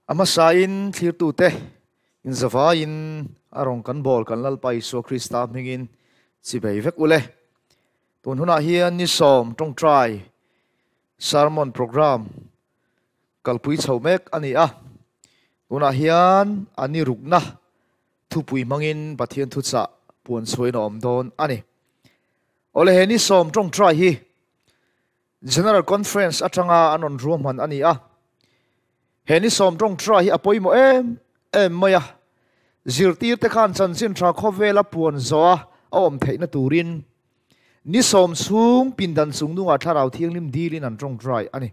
A hmasain thlirtute inzavaiin a rawn kan bawl kan Lalpa Isua Krista hmingin chibei vek ule. Tun hunah hian ni sawm tawngtai sermon program kalpui chho mek a ni a. Tunah hian a ni rukna thupui hmangin Pathian thuchah puan chhuain a awm dawn a ni. Awle he ni sawm tawngtai hi General Conference atanga an rawn ruahman a ni a. He ni sawm tawngtrai hi a pawimawh em em mai a. Zirtirte khan chanchin tha khawvela puan zawha a awm theihna turin ni sawm chhung pindan chung nungah thlarau thianghlim dilin an tawngtrai a ni.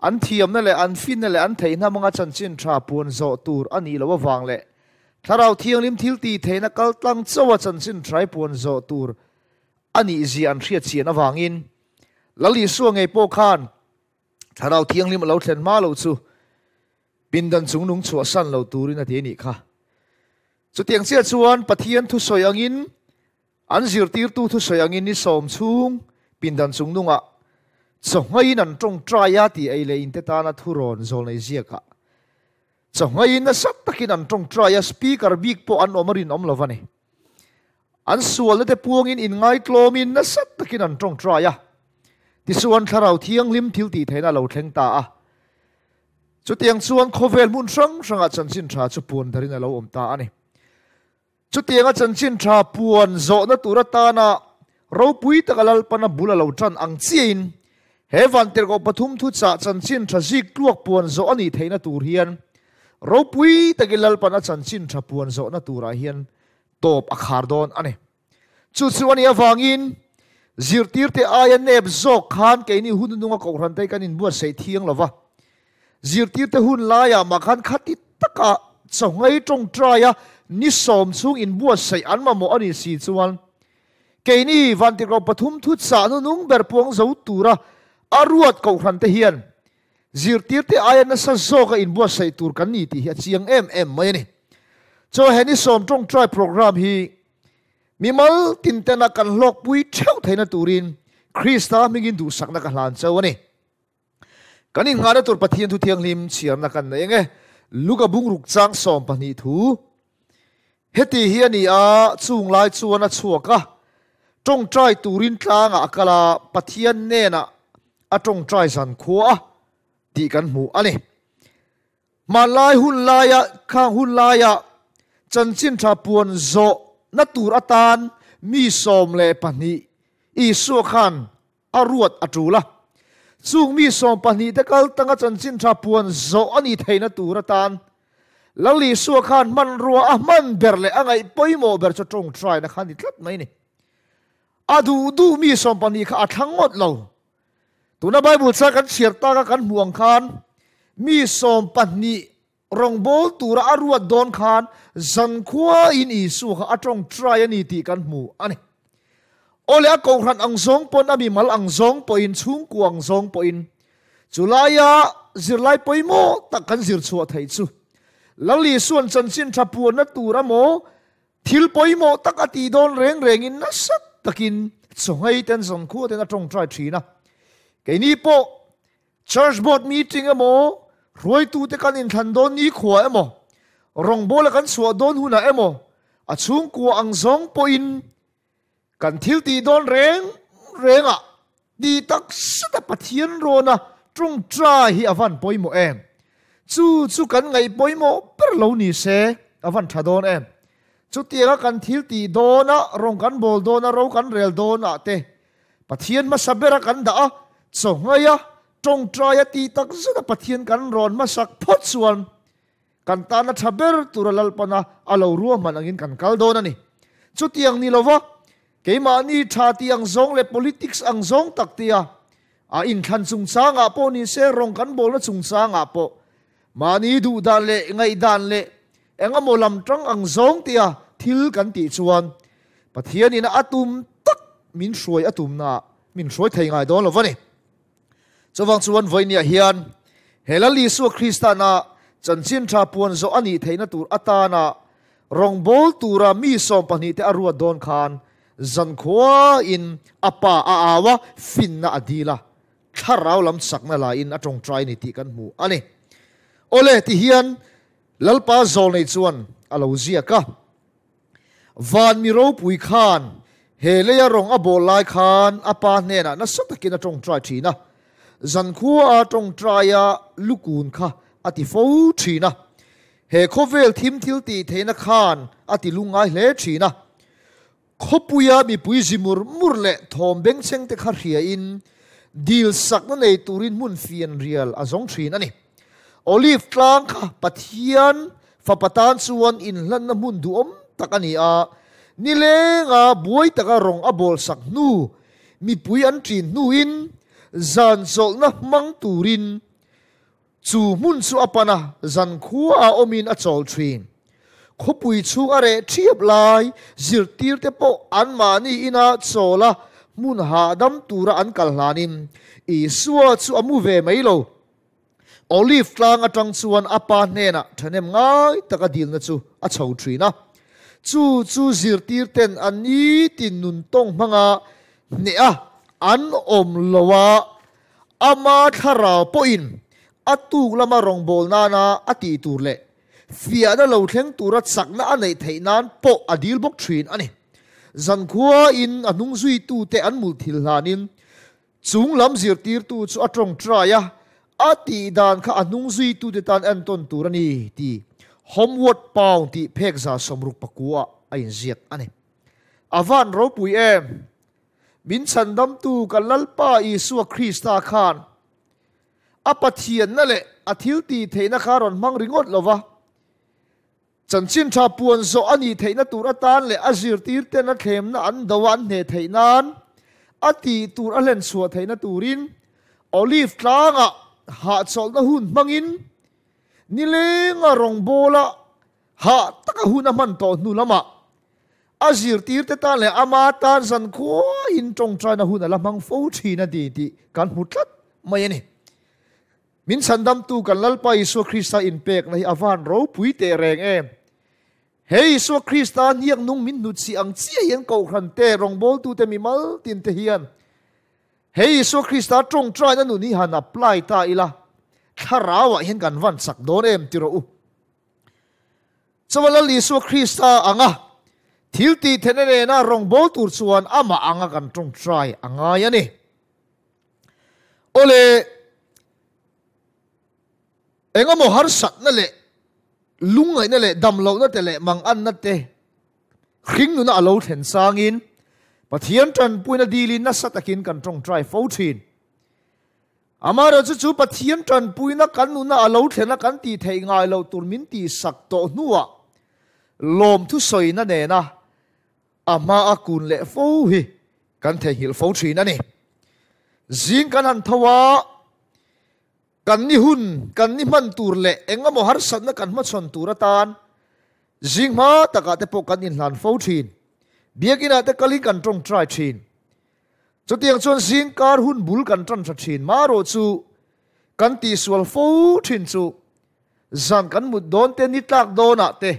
An thiamna leh an finna leh an theihna hmanga chanchin tha puan zawh tur a nih loh avang leh thlarau thianghlim thil tih theihna kaltlang chauha chanchin thai puan zawh tur A nih zia an hriat chian avangin Lal Isua ngei pawh khan Thlarau Thianghlim a lo thlen hma loh chu pindan chung nung chhuahsan lo turin a ti a nih kha. Chutiang chiah chuan Pathian thusawi angin an zirtirtu thusawi angin ni sawm chhung pindan chung nungah chawhngaiin an tawngtai a tih ei leh inte tana thurawn zawlnei ziakah chawhngaiin nasa takin an tawngtai a, speaker bik pawh an awm a rinawm lo va ni. An sualna te puangin inngaitlawmin nasa takin an tawngtai a. Tichuan Thlarau Thianghlim thil tih theihna a lo thleng ta a. Chutiang chuan khawvel hmun hrang hrangah chanchin tha chu puan darin a lo awm ta a ni. Chutianga chanchin tha puan zawhna tur atana ropui taka Lalpana bul a lo tan ang chiahin he vantirhkoh pathum thuchah chanchin tha zik tluak puan zawh a nih theihna tur hian ropui takin Lalpana chanchin tha puan zawhna turah hian tawp a khar dawn a ni. Chu chu a nih avangin zirtirte aia nep zawk khan keini hun nunga kohhran te kan inbuatsaih thiang lo va. Zirtirte hun laiah mah khan khati taka chawngei tawngtaia ni sawm chhung inbuatsaih an mamawh a nih si chuan keini vantirhkoh pathum thuchah nunung ber puang zo tura a ruat kohhran te hian Zirtirte aia nasa zawka inbuatsaih tur kan ni tih hi a chiang em em mai a ni. Chaw he ni sawm tawngtai program hi mimal tintena kan hlawkpui theuh theihna turin Krista hmingin duhsakna ka hlan cheu a ni. Kan innghahna tur Pathian thu thianghlim chhiarna kan nei ang e. Luka bungruk chang 12 thu. Heti hi a ni a, chung lai chuan a chhuak a, tawngtai turin tlangah a kal a, Pathian hnenah a tawngtai zan khua a tih kan hmu a ni. Hmanlai hun laia khang hun laia chanchin tha puan zawhna tur atan mi 12 Isua khan a ruat a tul a. Chung mi 12 te kal tanga chanchin tha puan zawh a nih theihna tur atan Lal Isua khan hmanrua a hman ber leh a ngaih pawimawh ber chu tawngtaina kha a ni tlat mai a ni. A duh duh mi 12 kha a thlang ngawt lo. Tuna Bible char kan chhiar taka kan hmuh ang khan mi 12 rawngbâwl tura a ruat dawn khan zankhuain Isua kha a tawngtai a ni tih kan hmu a ni. Awle a kohhran ang zawng pawn a mimal ang zawng pawhin chhungkua ang zawng pawhin chulaia zirlai pawimawh tak kan zir chhuah theih chu Lal Isua'n chanchin tha puanna tur emaw thil pawimawh tak a tih dawn reng rengin nasa takin chawngei ten zankhua ten a tawngtai thin a. Keini pawh Church board meeting emaw, hruaitute kan inthlan dawn nikhua emaw, rawngbawla kan chhuah dawn hunah emaw, a chhungkua ang zawng pawhin kan thil tih dawn reng rengah ti tak zeta Pathian rawna tawngtai hi a van pawimawh em? Chu chu kan ngaih pawimawh ber lo ni se a van tha dawn em? Chutianga kan thil tih dawna, rawng kan bawl dawna, ro kan rel dawnah te Pathian hmasa bera kan dah a, chawngaia tawngtaia tih tak zeta Pathian kan rawn hmasak phawt chuan kan tana tha ber tura Lalpana a lo ruahman angin kan kal dawn a ni. Chutiang ni lova keimahni tha tih ang zawng leh politics ang zawng tak tia a inthlan chungchangah pawh ni se rawng kan bawlna chungchangah pawh mahni duhdan leh ngaihdan leh engemaw lam tang ang zawng tia thil kan tih chuan Pathianin a tum tak min hruai a tumnaah min hruai thei ngai dawn lo va ni. Chuvang chuan vawinia hian he Lal Isua Kristana chanchin tha puan zawh a nih theihna tur atana rawngbâwl tura mi 12 te a ruat dawn khan zankhuain a pa a au a, finna a dil a, thlarau lam chakna laiin a tawngtai ni tih kan hmu a ni. Awle, tihian Lalpa zawlnei chuan a lo ziak a. Van mi ropui khan he leia rawng a bawl lai khan a pa hnenah nasa takin a tawngtai thin a, zankhua a tawngtaia lukun kha a ti fo thin a. He khawvel thim thil tih theihna khan a ti lungngai hle thin a. Khawpuia mipui zi mur mur leh thawm bengchheng te kha hriain dil sakna nei turin hmun fianrial a zawng thin a ni. Olive tlang kha Pathian fapa tan chuan inhlanna hmun duhawm tak a ni a, nilenga buai taka rawng a bawl sak hnu, mipui an ṭin hnuin zan chawlhna hmang turin chu hmun chu a pan a, zan khua a awmin a chawl ṭhin. Khawpui chhung a reh ṭhiap lai, zirtirte pawh anmahni ina chawl a, hmun hahdam tura an kal hlanin Isua chu a mu ve mai lo. Olive tlang atang chuan a pa hnenah thahnem ngai taka dilna chu a chho thin a. Chu chu zirtirten a nitin nun tawng hmanga hneh a an awm lo a, ama thlarau pawhin a tuk lama rawngbâwl nana a tih tur leh fiahna lo thleng tura chakna a neih theih nan pawh a dil bawk thin a ni. Zankhuain a hnung zuitute an mul thil hlanin Chung lam zirtirtu chu a tawngtai a, a tih dan kha a hnung zuitute tan entawn tur a ni tih Homeward Bound tih phek 69 ah a inziak a ni. A van ropui em! Min chhandamtu kan Lalpa Isua Krista khan a Pathianna leh a thiltihtheihna kha rawn hmang ringawt lo va, Chanchin tha puan zawh a nih theihna tur atan leh a zirtirten a thlemna an do a an hneh theih nan a tih tur a hlen chhuah theihna turin Olive tlangah hahchawlhna hun hmangin nilenga rawngbawla hah taka hun a hman tawh hnu lamah a zirtirte tan leh ama tan zankhuain tawngtaina hun a la hmang fo thin a ti tih kan hmu tlat mai a ni. Min chhandamtu kan Lalpa Isua Krista inpekna hi a van ropui teh reng em? He Isua Krista hniak nung min hnutchih ang chiah hian Kohhran te, rawngbawltute mimal tin te hian he Isua Krista tawngtaina nun hi han apply ta ila, thlarauah hian kan van chak dawn em ti rawh u. Chuan Lal Isua Krista anga thil tih theihna nena rawngbâwl tur chuan amah anga kan tawngtai a ngai a ni. Awle, engemaw harsatna leh lungngaihna leh damlohna te leh manganna te hringnuna a lo thlen sangin Pathian tanpuina dilin nasa takin kan tawngtai fo thin. Amaherawhchu chu Pathian tanpuina kan nuna a lo thlena kan tih theih ngai loh tur min tihsak tawh hnuah lawmthu sawina nena A hma a kun leh fo hi kan theihnghilh fo thin a ni. Zing kan han tho a, kan ni hun, kan ni hman tur leh eng emaw harsatna kan hmachhawn tur atan zing hma takah te pawh kan inhlan fo thin. Biakinah te kalin kan tawngtai thin. Chutiang chuan zing kar hun bul kan tan tha thin. Marawh chu kan tihsual fo thin chu Zan kan mut dawn te, ni tlak dawnah te,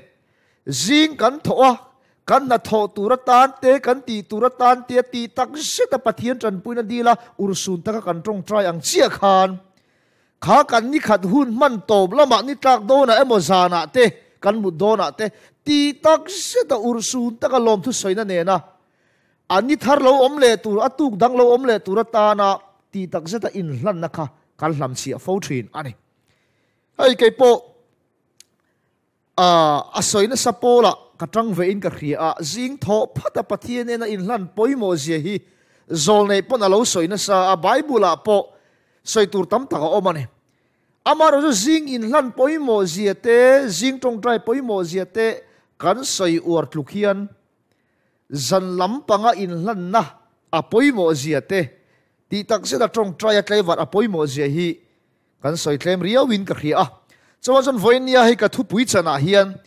zing kan thawh a, kan hna thawh tur atan te, kan tih tur atan te a tih tak zet a Pathian tanpuina dil a urhsun taka kan tawngtai ang chiah khan kha kan ni khat hun hman tawp lamah ni tlak dawnah emaw zanah te kan mut dawnah te tih tak zet a urhsun taka lawmthu sawina nena a ni thar lo awm leh tur a tuk dang lo awm leh tur atana tih tak zeta inhlanna kha kan hlamchhiah fo thin a ni. Hei kei pawh a sawi nasa pawlah ka tang ve in ka hria a, zing thawh phat a Pathian ena inhlan pawimawh zia hi zawlnei pawn a lo sawi nasa a, Bible ah pawh sawi tur tam tak a awm a ni. Amaherawhchu zing inhlan pawimawh zia te, zing tawngtai pawimawh zia te kan sawi uar tluk hian zan lam panga inhlanna a pawimawh zia te tih takzet a tawngtai a tlaivar a pawimawh zia hi Kan sawi tlem riauin ka hria a. Chuan chuan vawinia hei ka thupui chanah hian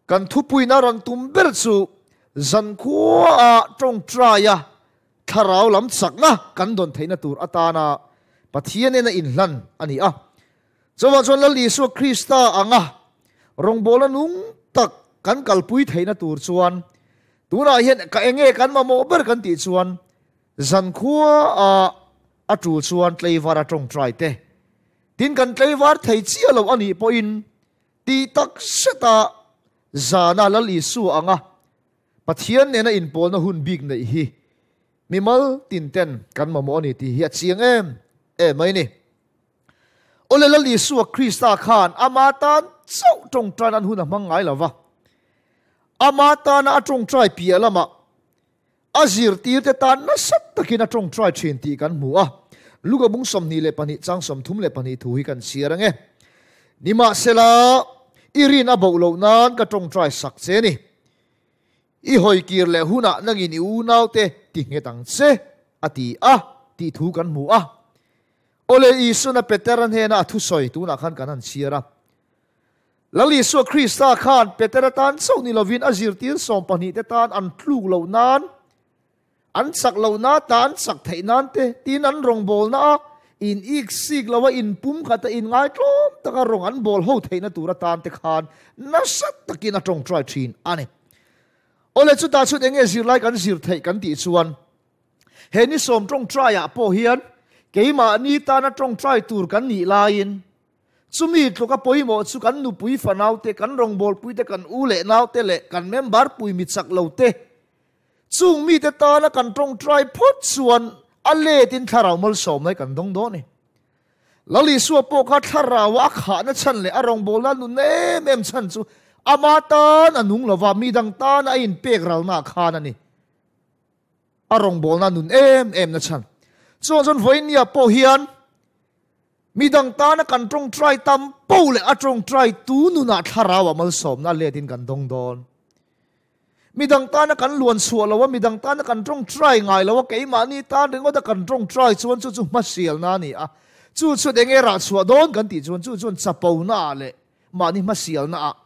kan thupuina rawn tum ber chu zankhuaah tawngtaia thlarau lam chakna kan dawn theihna tur atana Pathian nena inhlan a ni a. Chuvang chuan Lal Isua Krista anga rawngbawlna nung tak kan kalpui theihna tur chuan tunah hian ka enge kan mamawh ber kan tih chuan Zankhuaah a tul chuan tleivara tawngtai te. Tin kan tlaivar thei chiah lo a nih pawhin tih tak seta zana Lal Isua anga Pathian nena inpawlna hun bik neih hi mimal tin ten kan mamawh a ni tih hi a chiang em em mai ni. Awle Lal Isua Krista khan ama tan chauh tawngtai nan hun a hmang ngai lo va. Ama tana a tawngtai piah lamah A zirtirte tan nasa takin a tawngtai thin tih kan hmu a, Luka bung 22 chang 32 thu hi kan chhiar ange. Nimahsela, i rin a boh loh nan ka tawngtai sak che ni. I hawi kir leh hunah nangin i unaute ti nghet ang che, a ti a, tih thu kan hmu a. Awle Isuana Petera hnena a thusawi tunah khan kan han chhiar a. Lal Isua Krista khan Petera tan chauh ni lovin a zirtir sawmpahnihte tan an tluk loh nan, an chak loh na ta an chak theih nan te tiin an rawngbawlna a in ik sik lo a in pum khat a in ngaitlawm taka rawng an bawl ho theihna tur atan te khan nasa takin a tawngtai thin a ni. Awle chutah chuan enge zirlai kan zir theih kan tih chuan he ni sawm tawngtaiah pawh hian keimahni tana tawngtai tur kan nih laiin Chumi tluka pawimawh chu kan nupui fanaute, kan rawngbawlpuite, kan u leh naute leh kan member pui mi chak lote, chung mite tana kan tawngtai phawt chuan a letin thlarau malsawm lai kan dawng dawn a ni. Lal Isua pawh kha thlaraua a khahna chhan leh a rawngbawlna nun em em chhan chu ama tan a nung lova, midang tana a inpek ralna khan a ni. A rawngbawlna nun em em na chhan. Chuan chuan vawinia pawh hian Midang tana kan tawngtai tam po leh a tawngtai tu nunah thlarau a malsawmna letin kan dawng dawn. Midang tana kan luan chhuah lo a, midang tana kan tawngtai ngai lo a, keimahni tan ringawt a kan tawngtai chuan chu chu hmasialna a ni a. Chu chuan enge rah chhuah dawn kan tih chuan chu chuan chapona ah leh mahni hmasialna ah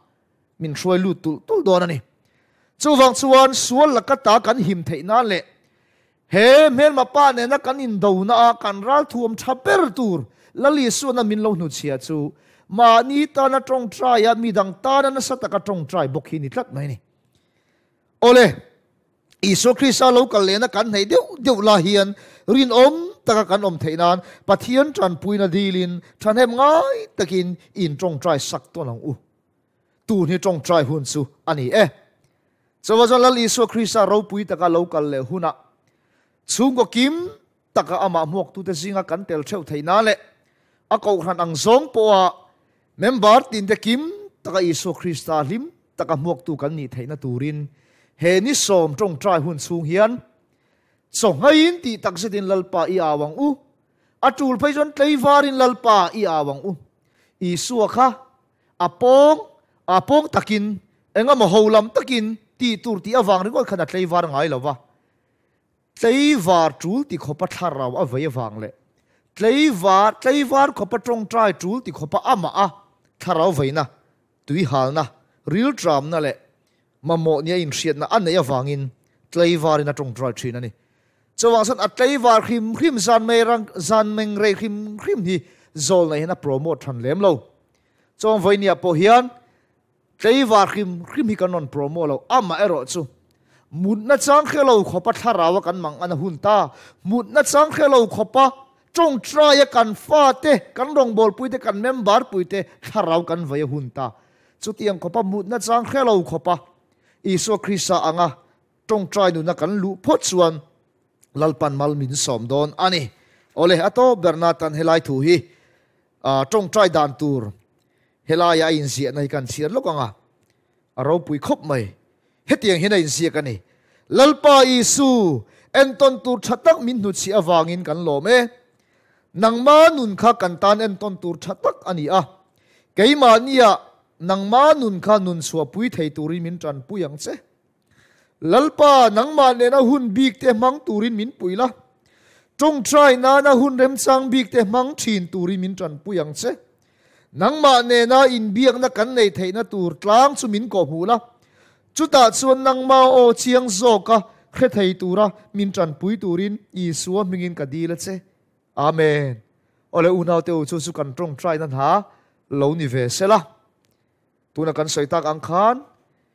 min hruai lut tulh tulh dawn a ni. Chuvang chuan sual laka ta kan him theih nan leh He hmelma pa nena kan indona a kan ralthuam tha ber tur Lal Isuana min lo hnuchhia chu mahni tana tawngtai a midang tana nasa taka tawngtai bawk hi ni tlat mai ni. Awle, Isua Krista lo kal lehna kan hneih deuh deuh la hian rinawm taka kan awm theih nan Pathian tanpuina dilin thahnem ngai takin in tawngtai sak tawn ang u. Tun hi tawngtai hun chu a ni e. Chuvang chuan Lal Isua Krista ropui taka lo kal leh hunah chhungkaw kim taka amah hmuaktute zinga kan tel theuh theih na leh a kohhran ang zawng pawha member tinte kim taka Isua Krista hlim taka hmuaktu kan nih theihna turin he ni sawm tawngtai hun chhung hian chawngaiin tih takzetin Lalpa i au ang u. A tul phei chuan tleivarin Lalpa i au ang u. Isua kha A pawng, a pawng takin, eng emaw ho lam takin tih tur tih avang ringawt khan a tleivar ngai lo va. Tleivar tul ti khawpa thlarau a vei avang leh tleivar, tleivar khawpa tawngtai tul ti khawpa amah a thlarau veina, tuihalna, riltramna leh mamawh nia inhriatna a neih avangin tleivarin a tawngtai thin a ni. Chuvang chuan a tleivar hrim hrim zan mei rang, zan meng rei hrim hrim hi zawl nei hian a promote than lem lo. Chuan vawinia pawh hian tleivar hrim hrim hi kan rawn promote lo. Amah erawh chu mutna chang hre lo khawpa thlarau a kan mang an a hun ta. Mutna chang hre lo khawpa tawngtai a kan fate, kan rawngbawlpuite, kan member puite thlarau kan vei a hun ta. Chutiang khawpa mutna chang hre lo khawpa Isua Krista anga Tawngtai nuna kan luh phawt chuan Lalpan mal min sawm dawn a ni. Awle, a tawp berna tan helai thu hi tawngtai dan tur helaia a inziahna hi kan chhiar lawk ang a, a ropui khawp mai. Hetiang hian a inziak a ni. Lalpa Isu, entawn tur tha tak min hnuchhiah avangin kan lawm e. Nangma nun kha kan tan entawn tur tha tak a ni a. Keimahnia nangma nun kha nun chhuahpui thei turin min tanpui ang che. Lalpa, nangmah nena hun bik te hmang turin min pui la. Tawngtai nana hun remchang bik te hmang thin turin min tanpui ang che. Nangmah nena inbiakna kan nei theihna tur tlang chu min kawhhmuh la. Chutah chuan nangmah aw chiang zawka hre thei tura min tanpui turin Isua hmingin ka dil a che. Amen. Awle unaute u chu chu kan tawngtai nan ha lo ni ve sela. Tuna kan sawi tak ang khan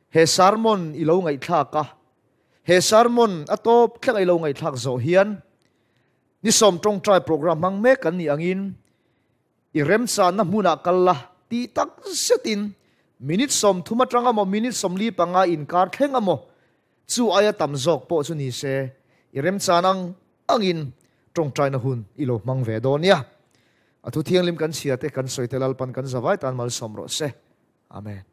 he sermon i lo ngaihthlak a, he sermon a tawp thleng a i lo ngaihthlak zawh hian ni sawm tawngtai program hmang mek kan nih angin I remchanna hmunah kal la tih tak zetin minute 30 atang emaw minute 45 inkar thleng emaw chu aia tam zawk pawh chu ni se i remchan ang angin tawngtaina hun i lo hmang ve dawn nia. A thu thianghlim kan chhia te kan sawi te Lalpan kan zavai tan malsawm rawh se. Amen.